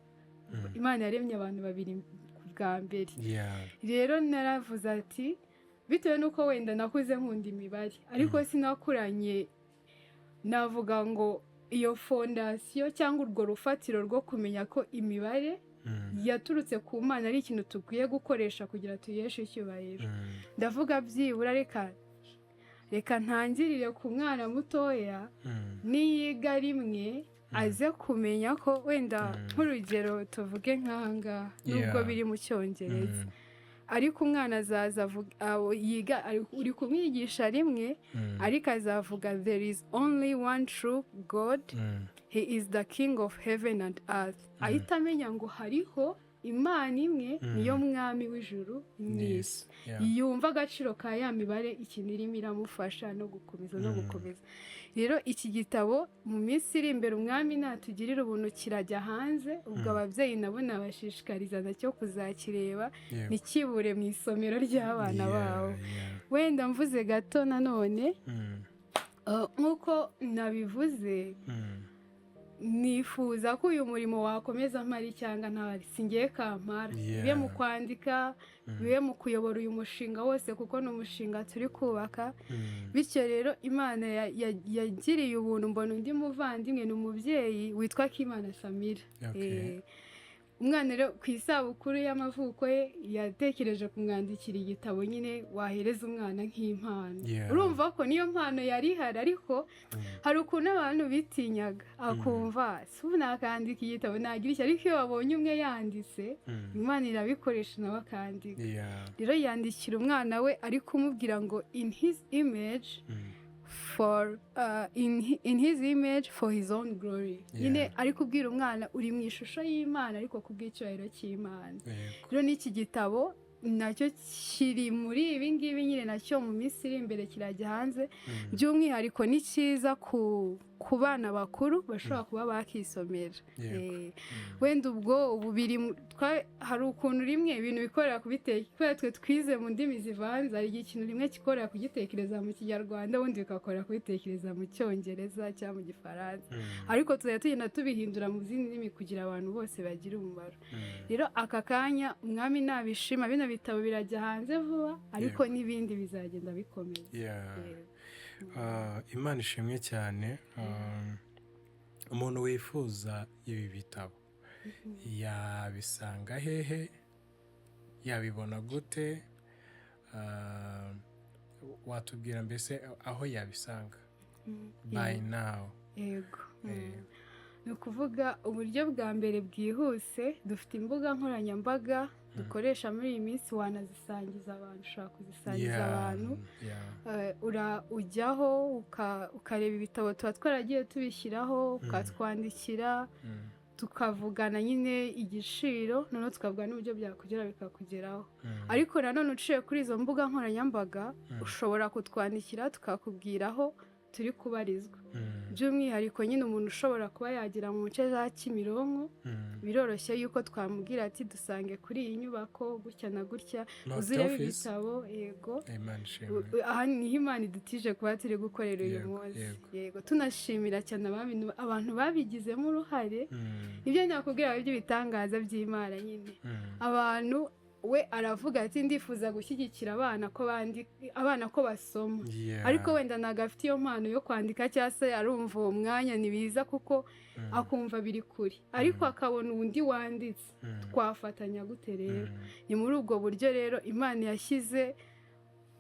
Imana yaremye abantu babiri ku bwa mbere. Rero naravuze ati bitewe n'uko wenda nakuze nkunda imibare, ariko sinakuranye navuga ngo iyo fondation cyangwa urwo rufatiro rwo kumenya ko imibare yaturutse ku Mana ari ikintu dukwiye gukoresha kugira tuyiheshe icyubahiro. Ndavuga byibura reka ntangirire ku mwana mutoya, niyiga rimwe aze kumenya ko wenda nk'urugero tuvuge nk'aha ngaha, nubwo biri mu Cyongereza, ariko umwana azaza yiga, uri kumwigisha rimwe, ariko azavuga: "There is only one true God, he is the king of heaven and earth." Ahita amenya ngo hariho Imana imwe, niyo mwami w'ijuru n'isi. Yumva agaciro ka ya mibare, ikintu irimo iramufasha no gukomeza no gukomeza. Rero iki gitabo mu minsi iri imbere, Umwami natugirira ubuntu, kirajya hanze. Ubwo ababyeyi nabo nabashishikariza nacyo kuzakireba, ntikibure mu isomero ry'abana babo. Wenda mvuze gato nanone, nk'uko nabivuze, nifuza ko uyu murimo wakomeza mpari cyangwa ntahari, singiye kampara, bibe mu kwandika, bibe mu kuyobora uyu mushinga wose, kuko ni umushinga turi kubaka. Bityo rero Imana yagiriye ubuntu mbona undi muvandimwe, ni umubyeyi witwa Kimana Samira. Umwana rero ku isabukuru y'amavuko ye yatekereje kumwandikira igitabo nyine wahereza umwana nk'impano. Urumva ko niyo mpano yari ihari, ariko hari ukuntu abantu bitinyaga, akumva si ubu nakandika igitabo, nagira iki? Ariko iyo babonye umwe yanditse, Imana irabikoresha nawe akandika. Rero yandikira umwana we ari kumubwira ngo in his image, for in his image for his own glory. Nyine ari kubwira umwana uri mu ishusho y'Imana ariko kubw'icyubahiro cy'Imana. Rero n'iki gitabo nacyo kiri muri ibi ngibi nyine, nacyo mu minsi iri imbere kirajya hanze. By'umwihariko ni cyiza ku bana bakuru bashobora kuba bakisomera. Wenda ubwo ubu biri hari ukuntu rimwe ibintu bikorera kubiteka, kubera twe twize mu ndimi zivanze, hari igihe ikintu rimwe kikorera kugitekereza mu Kinyarwanda, ubundi bikakorera kubitekereza mu Cyongereza cyangwa mu Gifaransa, ariko tuzajya tugenda tubihindura mu zindi ndimi kugira abantu bose bagire umumaro. Rero aka kanya, Umwami nabishima, bino bitabo birajya hanze vuba, ariko n'ibindi bizagenda bikomeza. Yego. Ah, Imana ishimwe cyane. Umuntu wifuza ibi bitabo yabisanga hehe? Yabibona gute? Watubwira mbese aho yabisanga by now? Yego. Ni ukuvuga uburyo bwa mbere bwihuse, dufite imbuga nkoranyambaga dukoresha muri iyi minsi, wanazisangiza abantu, ushobora kuzisangiza abantu. Ujyaho ukareba ibitabo tuba twaragiye tubishyiraho, ukatwandikira, tukavugana nyine igiciro, noneho tukavuga n'uburyo byakugera bikakugeraho. Ariko nanone uciye kuri izo mbuga nkoranyambaga, ushobora kutwandikira tukakubwira aho turi kubarizwa. By'umwihariko nyine umuntu ushobora kuba yagera mu nce za Kimironko, biroroshye yuko twamubwira ati dusange kuri iyi nyubako gutya na gutya, North uze urebe Office. ibitabo. Yego. Imana ishimwe. Aha niho Imana idutije kuba turi gukorera uyu munsi. Yego, tunashimira cyane abantu babigizemo uruhare. Nibyo nakubwira by'ibitangaza by'Imana nyine. Abantu we aravuga ati ndifuza gushyigikira abana ko abana ko basoma, ariko wenda ntabwo afite iyo mpano yo kwandika, cyangwa se arumva uwo mwanya ntibiza kuko akumva biri kure, ariko akabona undi wanditse, twafatanya gute? Rero ni muri ubwo buryo rero Imana yashyize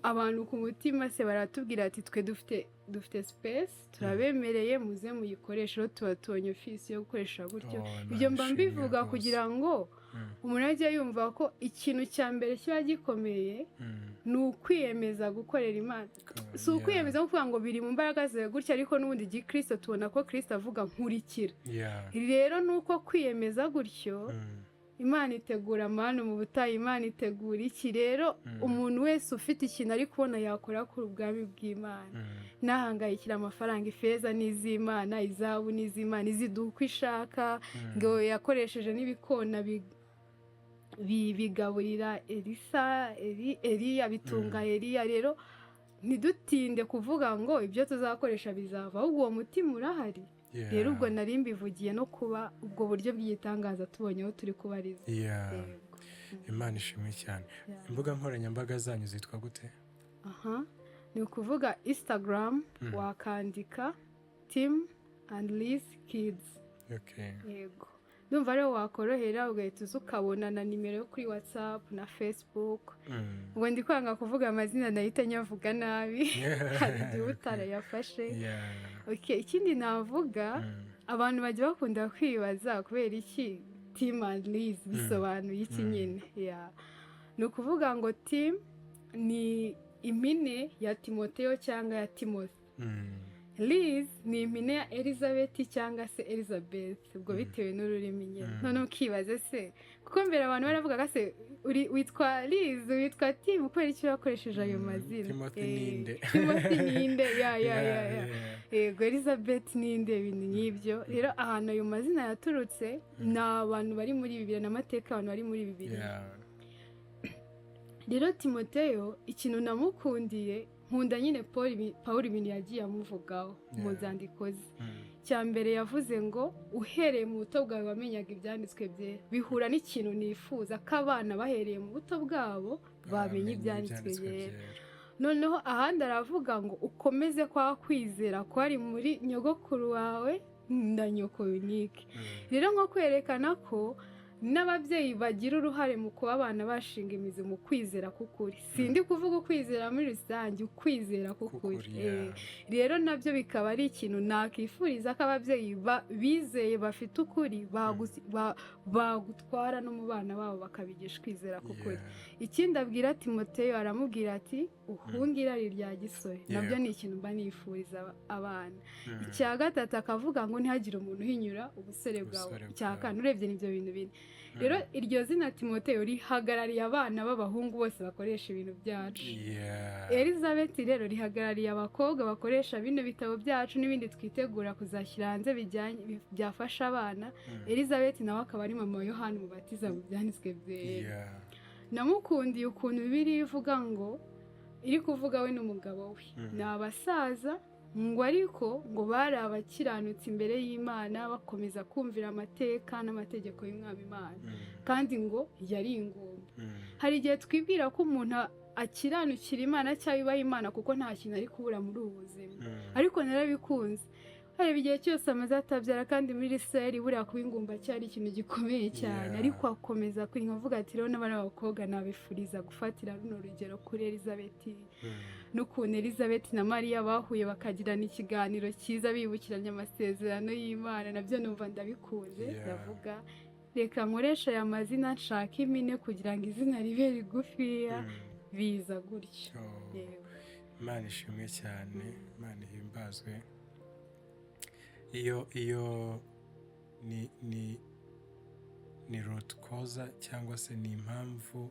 Abantu ku mutima se baratubwira ati: "Twe dufite space, turabemereye, muze muyikoreshe." Rero tuba tubonye ofisi yo gukoresha gutyo. Oh, Imana Ibyo mba ishimwe mbivuga rwose. kugira ngo umuntu ajye yumva ko ikintu cya mbere kiba gikomeye ni ukwiyemeza gukorera Imana. Si ukwiyemeza kuvuga ngo biri mu mbaraga zawe gutya, ariko n'ubundi gikristo tubona ko Kirisito avuga "nkurikira". Rero ni uko kwiyemeza gutyo, Imana itegura amanu mu butayu, Imana itegura iki. Rero umuntu wese ufite ikintu ari kubona yakora ku bwami bw'Imana, ntahangayikira amafaranga. Ifeza n'iz'Imana, izahabu n'iz'Imana, iziduha uko ishaka. Ngo yakoresheje n'ibikona bigaburira Elisa, Eliya, bitunga Eliya. Rero ntidutinde kuvuga ngo ibyo tuzakoresha bizava, ahubwo uwo mutima urahari. Rero ubwo nari mbivugiye no kuba ubwo buryo bw'igitangaza tubonye aho turi kubariza. Yego. Imana ishimwe cyane. Imbuga nkoranyambaga zanyu zitwa gute? Aha ni ukuvuga Instagram, wakandika Tim and Liz Kids. Yego, ndumva ariho wakorohera, ugahita uza ukabona na nimero yo kuri WhatsApp na Facebook. Ubwo ndi kwanga kuvuga amazina, nahita nyavuga nabi, hari igihe utarayafashe. Okay, ikindi navuga, abantu bajya bakunda kwibaza kubera iki Tim and Liz, bisobanuye iki nyine. Yeah. Ni ukuvuga ngo Tim ni impine ya Timoteyo cyangwa ya Timothy, Liz ni impine ya Elizabeth cyangwa se Elizabeth, ubwo bitewe n'ururimi nyine. Noneho ukibaze se, kuko mbere abantu baravugaga se uri witwa Liz, witwa Tim, kubera icyo wakoresheje ayo mazina? Timothy ninde? Timothy ninde? Ya. Yego, Elizabeth ninde? Ibintu nk'ibyo. Rero ahantu ayo mazina yaturutse ni abantu bari muri Bibiliya n'amateka, abantu bari muri Bibiliya. Rero Timoteyo, ikintu namukundiye, nkunda nyine Paul, ibintu yagiye amuvugaho mu nzandiko ze. Cya mbere yavuze ngo uhereye mu buto bwawe wamenyaga ibyanditswe byera. Bihura n'ikintu nifuza ko abana bahereye mu buto bwabo bamenya ibyanditswe byera. Noneho ahandi aravuga ngo ukomeze kwa kwizera kwari muri nyogokuru wawe na nyoko Yunike. Rero nko kwerekana ko n'ababyeyi bagira uruhare mu kuba abana bashinga imizi mu kwizera k'ukuri. Sindi kuvuga ukwizera muri rusange, ukwizera k'ukuri. K'ukuri. Rero nabyo bikaba ari ikintu nakifuriza ko ababyeyi bizeye bafite ukuri bagutwara no mu bana babo, bakabigisha kwizera k'ukuri. Ikindi abwira Timoteyo, aramubwira ati uhunge irari rya gisore. Nabyo ni ikintu mba nifuriza abana. Icya gatatu akavuga ngo ntihagire umuntu uhinyura ubusore bwawe. Ubusore Icya bwawe. kane, urebye nibyo bintu bine. Rero iryo zina Timoteyo rihagarariye abana b'abahungu bose bakoresha ibintu byacu. Elizabeth rero rihagarariye abakobwa bakoresha bino bitabo byacu n'ibindi twitegura kuzashyira hanze bijyanye byafasha abana. Elizabeth nawe akaba ari mama wa Yohani Umubatiza mu byanditswe byera. Namukundiye ukuntu Bibiliya ivuga ngo iri kuvuga we n'umugabo we ni abasaza, ngo ariko ngo bari abakiranutsi imbere y'Imana, bakomeza kumvira amateka n'amategeko y'Umwami Imana, kandi ngo yari ingumba. Hari igihe twibwira ko umuntu akiranukira Imana cyangwa yubaha Imana kuko nta kintu ari kubura muri ubu buzima. Ariko narabikunze, hareba igihe cyose amaze atabyara, kandi muri Isirayeli buriya kuba ingumba cyari ikintu gikomeye cyane, ariko akomeza kwirinda. Avuga ati rero n'abana b'abakobwa nabifuriza gufatira runo rugero kuri Elizabeth, n'ukuntu Elizabeth na Mariya bahuye bakagirana ikiganiro cyiza, bibukiranya amasezerano y'Imana. Nabyo numva ndabikunze. Ndavuga reka nkoreshe aya mazina, nshaka impine kugira ngo izina ribe rigufiya. Biza gutyo. Oh. Yego. Imana ishimwe cyane, Imana ihimbazwe. Iyo ni root cause cyangwa se ni impamvu,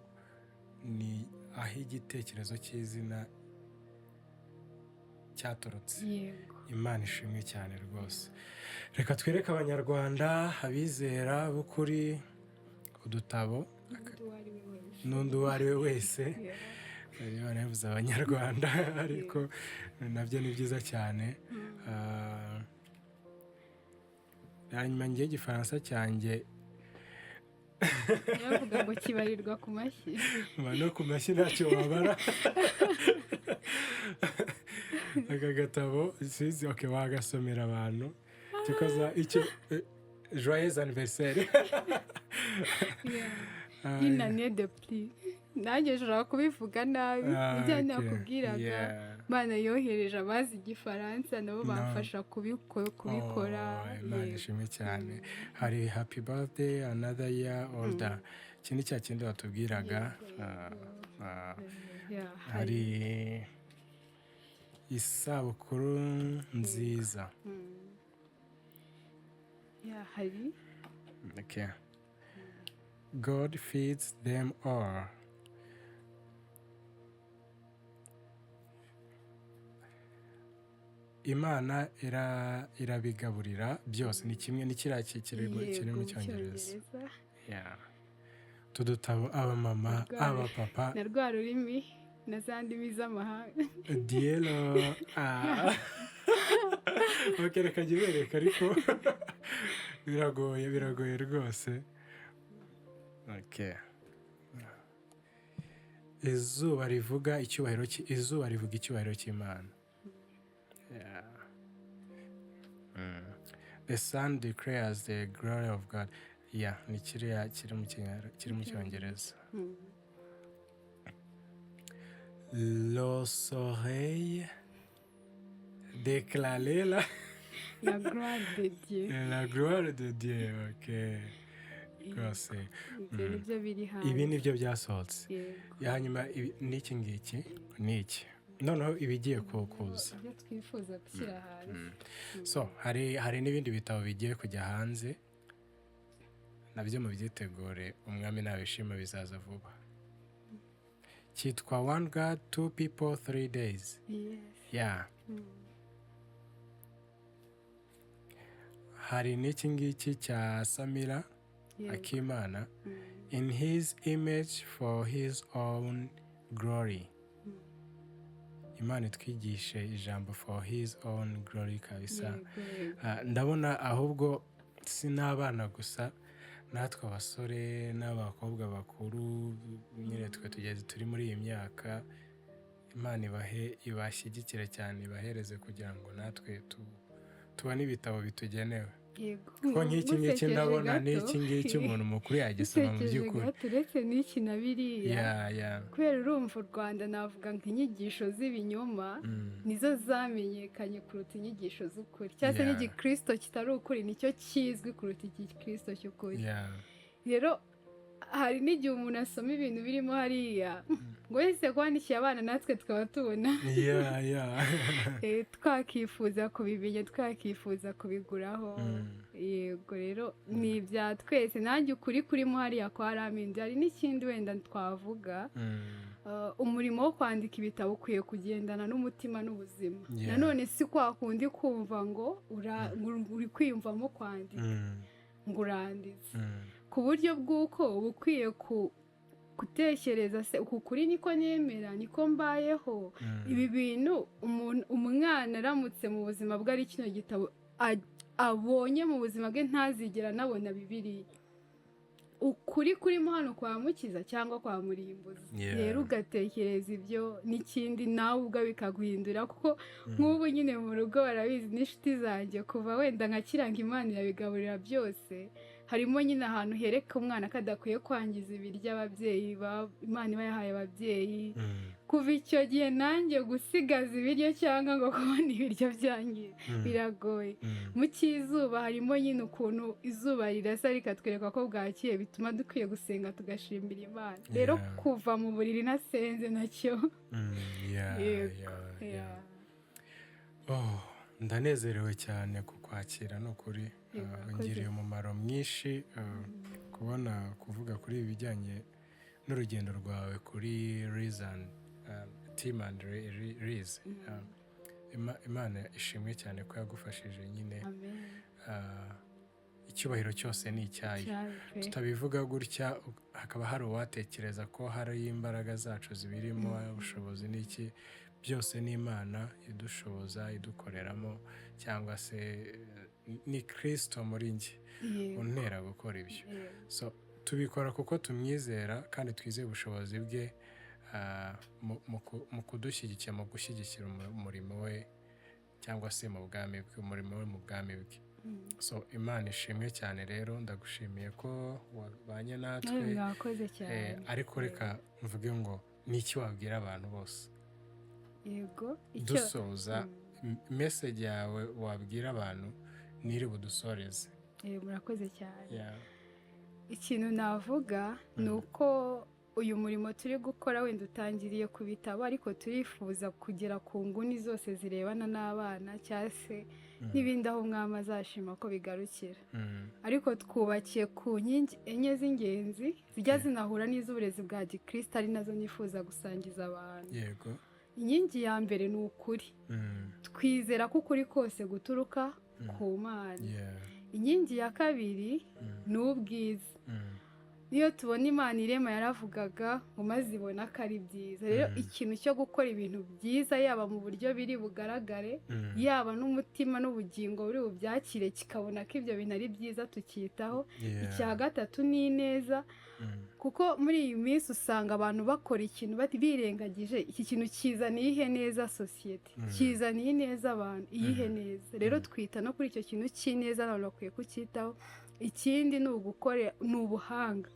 ni aho igitekerezo cy'izina cyaturutse. Yego. Imana ishimwe cyane rwose. Reka twereke Abanyarwanda, abizera b'ukuri, udutabo. N'undi uwo ari we wese. N'undi uwo ari we wese. Bari banavuze Abanyarwanda, ariko nabyo ni byiza cyane. Hanyuma ngiye Igifaransa cyanjye. Yavuga ngo kibarirwa ku mashyi. No ku mashyi ntacyo wabara. Aka gatabo sinzi, okay, wagasomera abantu kikoza icyo joyeux anniversaire. Une année de plus. Nanjye nshobora kubivuga nabi. Ah, Ibyo okay. nakubwiraga, Imana yohereje abazi Igifaransa, nabo No. bamfasha kubikora. Oh, Imana ishimwe cyane. Hari "Happy birthday, another year older". Iki ni cya kindi watubwiraga. Yego, Ah, ah, Yeah, hari isabukuru nziza. Yeah, hari Okay. "God feeds them all." Imana irabigaburira byose. Ni kimwe ni kiriya kiri mu Yego, Cyongereza. Cyongereza. Yeah. Utu dutabo, abamama, abapapa, Na rwa rurimi na za ndimi z'amahanga. Dielo. Ah. Ok, reka njye bereka, ariko biragoye, biragoye rwose. Okay. Izuba rivuga icyubahiro cy'Imana. Yeah. "The sun declares the glory of God." Yeah, ni kiriya kiri mu Cyongereza. "Le soleil déclare La gloire de Dieu. la gloire de Dieu." Okay. Rwose. Ibyo nibyo biri hanze. Ibi nibyo byasohotse. Yego. Hanyuma n'iki ngiki ni iki noneho ibigiye kuza. Ibyo twifuza gushyira hanze. So hari n'ibindi bitabo bigiye kujya hanze, nabyo mubyitegure. Umwami nabishima bizaza vuba. Cyitwa "One God, Two People, Three Days". Yeah. Hari n'iki ngiki cya Samira Akimana, "In His Image for His Own Glory". Imana itwigishe ijambo "for His own glory" kabisa. Yego. Ah, ndabona ahubwo si n'abana gusa, natwe abasore n'abakobwa bakuru nyine, twe tugeze turi muri iyi myaka, Imana ibahe, ibashyigikire cyane, ibahereze kugira ngo natwe tubone ibitabo bitugenewe. Kuko nk'iki ngiki Ngusekeje ndabona gato. n'iki ngiki umuntu mukuru yagisoma mu Ngusekeje by'ukuri. gato, uretse n'iki na biriya, kubera urumva u Rwanda, navuga nk'inyigisho z'ibinyoma nizo zamenyekanye kuruta inyigisho z'ukuri, cyangwa se n'igikristo kitari ukuri nicyo kizwi kuruta igikristo cy'ukuri. Rero hari n'igihe umuntu asoma ibintu birimo hariya ngo wese kwandikiye abana, natwe tukaba tubona twakifuza kubimenya, twakifuza kubiguraho. Yego, rero ni ibya twese. Nanjye ukuri kurimo hariya kwa Ramindi. Hari n'ikindi wenda twavuga. Umurimo wo kwandika ibitabo ukwiye kugendana n'umutima n'ubuzima. Nanone si kwa kundi kumva ngo ngo uri kwiyumvamo kwandika ngo uranditse, ku buryo bw'uko uba ukwiye gutekereza: se uku kuri niko nemera, niko mbayeho? Ibi bintu umwana aramutse mu buzima bwe ari kino gitabo abonye mu buzima bwe, ntazigera anabona Bibiliya, ukuri kurimo hano kwamukiza cyangwa kwamurimbuza? Rero ugatekereza ibyo n'ikindi, nawe ubwo bikaguhindura, kuko nk'ubu nyine mu rugo barabizi n'inshuti zanjye, kuva wenda nka kiranga Imana irabigaburira byose, harimo nyine ahantu hereka umwana ko adakwiye kwangiza ibiryo ababyeyi Imana iba yahaye ababyeyi. Kuva icyo gihe nanjye gusigaza ibiryo cyangwa ngo kubona ibiryo byangiye biragoye. Mu cy'izuba harimo nyine ukuntu izuba rirasa rikatwereka ko bwakiye, bituma dukwiye gusenga tugashimira Imana. Rero kuva mu buriri nasenze nacyo. Yego. Oh, ndanezerewe cyane kukwakira, ni ukuri. Yego, urakoze. Ungiriye umumaro mwinshi, kubona kuvuga kuri ibi bijyanye n'urugendo rwawe kuri Liz and Team and Liz. Imana ishimwe cyane ko yagufashije nyine. Amen. Icyubahiro cyose ni icyayo. Cyane pe. Tutabivuga gutya hakaba hari uwatekereza ko hari imbaraga zacu zibirimo, ubushobozi n'iki byose. Ni Imana idushoboza, idukoreramo, cyangwa se ni Kirisito muri njye untera gukora ibyo. So tubikora kuko tumwizera kandi twizeye ubushobozi bwe mu kudushyigikira, mu gushyigikira umurimo we, cyangwa se mu bwami bwe, umurimo we mu bwami bwe. So Imana ishimwe cyane. Rero ndagushimiye ko wabanye natwe. Nawe mwakoze cyane. Ariko reka mvuge ngo ni iki wabwira abantu bose Yego, icyo dusoza? Message yawe wabwira abantu niri budusoreze. Murakoze cyane. Ikintu navuga ni uko uyu murimo turi gukora wenda utangiriye ku bitabo, ariko turifuza kugera ku nguni zose zirebana n'abana cyangwa se n'ibindi aho umwami azashima ko bigarukira. Ariko twubakiye ku nkingi enye z'ingenzi zijya zinahura n'iz'uburezi bwa gikristo, ari nazo nifuza gusangiza abantu. Inkingi ya mbere ni ukuri. Twizera ko ukuri kose guturuka ku Mana. Inkingi ya kabiri ni ubwiza. Niyo tubona Imana irema, yaravugaga ngo maze ibona ko ari byiza. Rero ikintu cyo gukora ibintu byiza, yaba mu buryo biri bugaragare, yaba n'umutima n'ubugingo buri bubyakire kikabona ko ibyo bintu ari byiza, tukitaho. Icya gatatu ni ineza, kuko muri iyi minsi usanga abantu bakora ikintu birengagije iki kintu kizaniye ihe neza sosiyete, kizaniye ineza abantu, iyihe neza. Rero twita no kuri icyo kintu cy'ineza, abantu bakwiye kucyitaho. Ikindi ni ugukora, ni ubuhanga.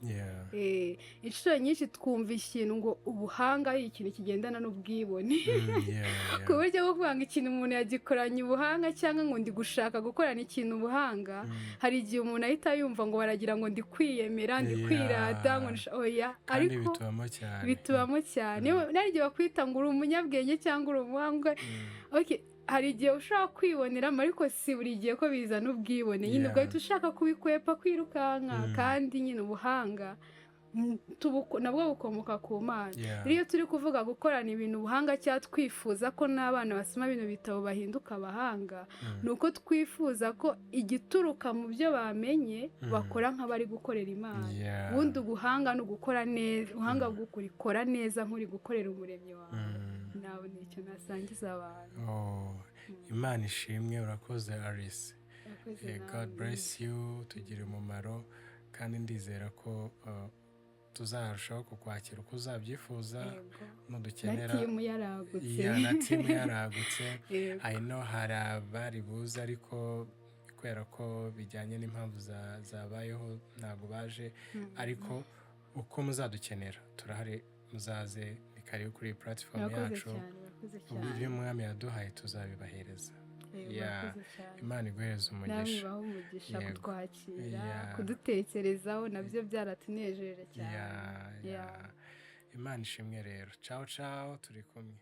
Inshuro nyinshi twumva ikintu ngo ubuhanga ari ikintu kigendana n'ubwibone, ku buryo bwo kuvuga ngo ikintu umuntu yagikoranye ubuhanga, cyangwa ngo ndi gushaka gukorana ikintu ubuhanga. Hari igihe umuntu ahita yumva ngo baragira ngo ndi kwiyemera, ndi kwirata, ngo oya. Kandi ariko bitubamo cyane. Bitubamo cyane. Hari igihe bakwita ngo uri umunyabwenge cyangwa uri umuhanga. Okay, hari igihe ushobora kwiboneramo, ariko si buri gihe ko bizana ubwibone nyine. Ugahita ushaka kubikwepa, kwirukanka. Kandi nyine ubuhanga nabwo bukomoka ku Mana. Rero iyo turi kuvuga gukorana ibintu ubuhanga, cyangwa twifuza ko n'abana basoma bino bitabo bahinduka abahanga, ni uko twifuza ko igituruka mu byo bamenye bakora nk'abari gukorera Imana. Ubundi ubuhanga ni ugukora neza, ubuhanga bw'ukora neza nk'uri gukorera Umuremyi wawe. Nabona icyo nasangiza abantu. Oh, Imana ishimwe. Urakoze, Alice. Urakoze God nawe. bless you. Tugira umumaro, kandi ndizera ko tuzarushaho kukwakira uko uzabyifuza Yego. Na nudukenera. team yaragutse. Yeah, na team yaragutse. Yego. I know hari abari buze, ariko kubera ko bijyanye n'impamvu zabayeho ntabwo baje. Ariko uko muzadukenera turahari, muzaze, ni karibu kuri iyi platform Murakoze yacu. cyane, murakoze Ubwo cyane. ibyo Umwami yaduhaye tuzabibahereza. Yego, murakoze cyane. Imana iguhereze Namwe umugisha. ibahe umugisha kutwakira, kudutekerezaho, nabyo byaratunejeje cyane. Imana ishimwe rero. Ciao ciao, turi kumwe.